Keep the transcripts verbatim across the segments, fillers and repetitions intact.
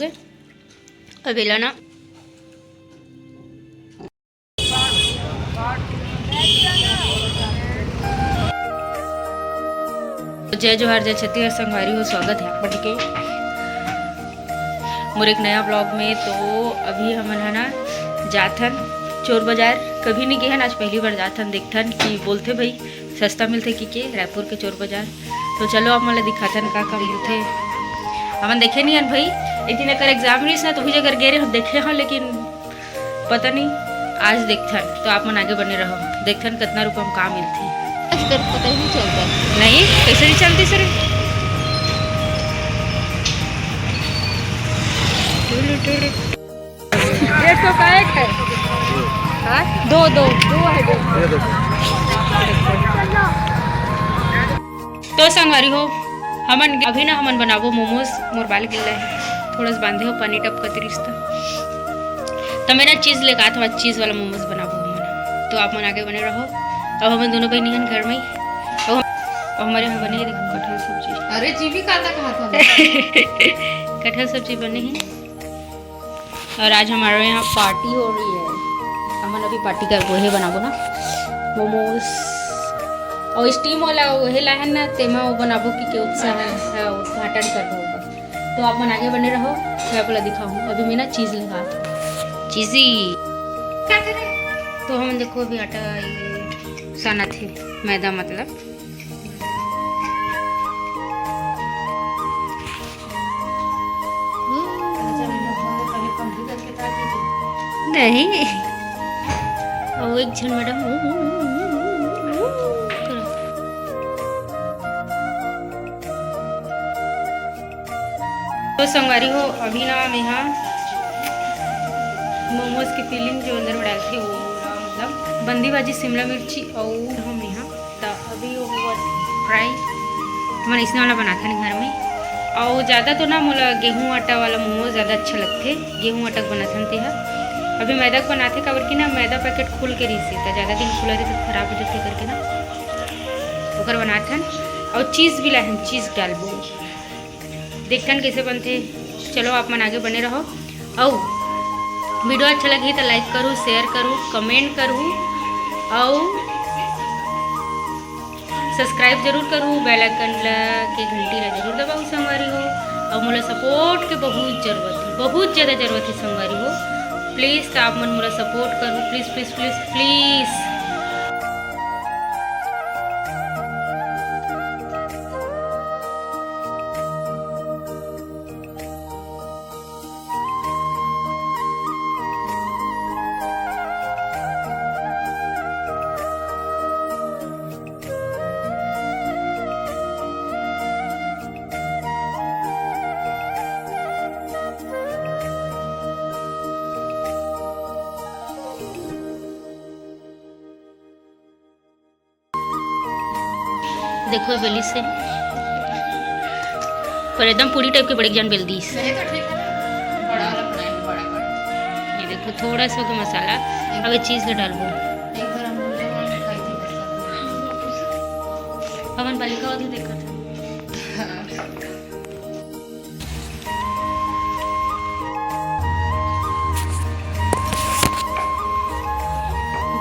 अब एला ना, जय जोहार, जय छत्तीसगढ़ संगवारी हो, स्वागत हे आप मन के मोर एक नया vlog में। तो अभी हमन ह ना जाथन चोर बाजार, कभी नहीं गे हन, आज पहली बार जाथन, देखथन कि बोलथे भाई सस्ता मिलथे कि के रायपुर के चोर बाजार। तो चलो आप मन ला दिखाथन का का मिलथे। हमन देखे नहीं हन भाई, एक दिन एकर exam रहिस ना, तो वही जगह गे रहे, हम देखे हन, लेकिन पता नहीं, आज देखथन, तो आप मन आगे बने रहो, देखथन कितना रुपया में का मिलथे। आजकल पता ही नहीं चलता। नहीं, कैसे नहीं चलती सर? एक सौ का एक है। हाँ? दो, दो, दो है, दो। तो संगवारी हो, हमन अभी ना हमन बनाबो मोमोज। मोर बाल गिल्ला हे, थोड़ा सा बांधे हो, पानी टपकत रिहिस त। त मैं ना चीज लेके आत हूँ, आज चीज वाला मोमोज बनाबो हमन। तो आप मन आगे बने रहो। अब हमन दोनों बहिनी हन घर में ही। अब हम, अब हमारे यहाँ बने हे, देखो, कटहल सब्जी। अरे, जीवी कांदा कहा था? कटहल सब्जी बने हे। और आज हमारे यहाँ पार्टी हो रही है, हमन अभी पार्टी करबो, हे बनाबो ना मोमोज। और स्टीम वाला वो हे लाहन ना, तेमा वो बनाबो कि के उत्साह है, हाँ, उद्घाटन करबो ओकर। तो आप मन आगे बने रहो, मैं आप ला दिखाऊँ। अभी मैं ना चीज लगा, चीजी। क्या करे? तो हमन देखो अभी आटा ये सानत हे, मैदा मतलब। नहीं, अउ एक झन मैडम। तो संगवारी हो, अभी ना मेहा मोमोज के filling जो अंदर में डालथे, वो मतलब बंदी भाजी, शिमला मिर्ची अउ हम यहाँ त अभी वो हुआ fry। हमन अइसने वाला बनाथन घर में। अउ ज़्यादा तो ना मोला गेहूं आटा वाला मोमोज ज़्यादा अच्छा लगथे, गेहूं आटा के बनाथन तेहा। अभी मैदा के बनाथे, काबर कि ना मैदा packet खुल के रहिसे, त ज़्यादा दिन खुला रहिसे त खराब हो जाथे करके ना ओकर बनाथन। अउ चीज़ भी लाहन, चीज़ डालबो। देखथन कइसे बनथे। चलो, आप मन आगे बने रहो। अउ video अच्छा लगही त like करू, share करू, comment करू, अउ subscribe जरूर करू, bell icon ला के घंटी ला जरूर दबाऊ संगवारी हो। अउ मोला support के बहुत जरूरत हे, बहुत ज़्यादा जरूरत हे संगवारी हो। Please, त आप मन मोला support करू, please, please, please, please। देखो, बेली से, पर एकदम पूरी type के बड़े जान बेल दीस। नहीं तो ठीक है ना, बड़ा वाला बनाएंगे, बड़ा, बड़ा। ये देखो, थोड़ा सा तो मसाला, अब ये चीज़ ला डालबो। एक बार हम लोग जब खाई थी, वैसा। पवन बालिका वाली देखा था।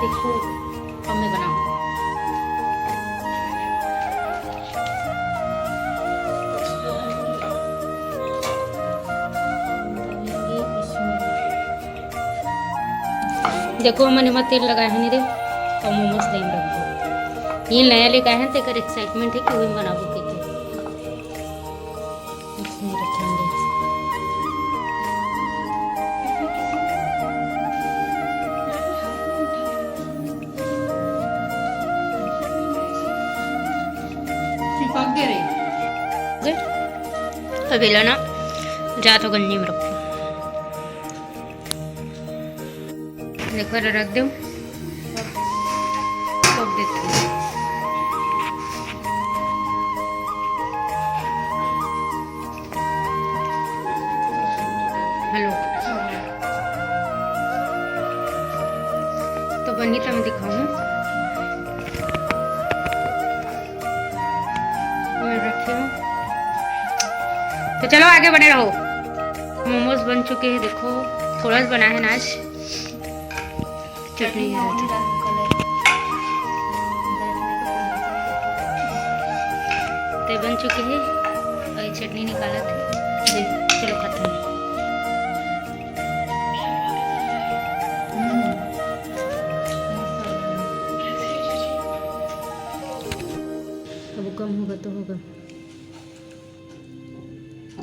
देखो, अब मैं बनाऊँ। देखो, हमन एमा तेल लगाए हन रे, अउ मोमोज दे रखो। ये नया लेके आए हैं, तेकर excitement है कि वही बनाबो के। इसमें रखेंगे। चिपक गए रे। अब एला ना जात हो गंजी में रखो। देखो, रख दो। तोप देती हूँ। हेलो। तो बनी तो मैं दिखाऊँ। मैं रखी हूँ। तो चलो, आगे बने रहो। मोमोज बन चुके हैं, देखो, थोड़ा सा बना है ना आज। चटनी है। ते बन चुके हैं और ये चटनी निकालत है। चलो खाते हैं। अब कम होगा तो होगा।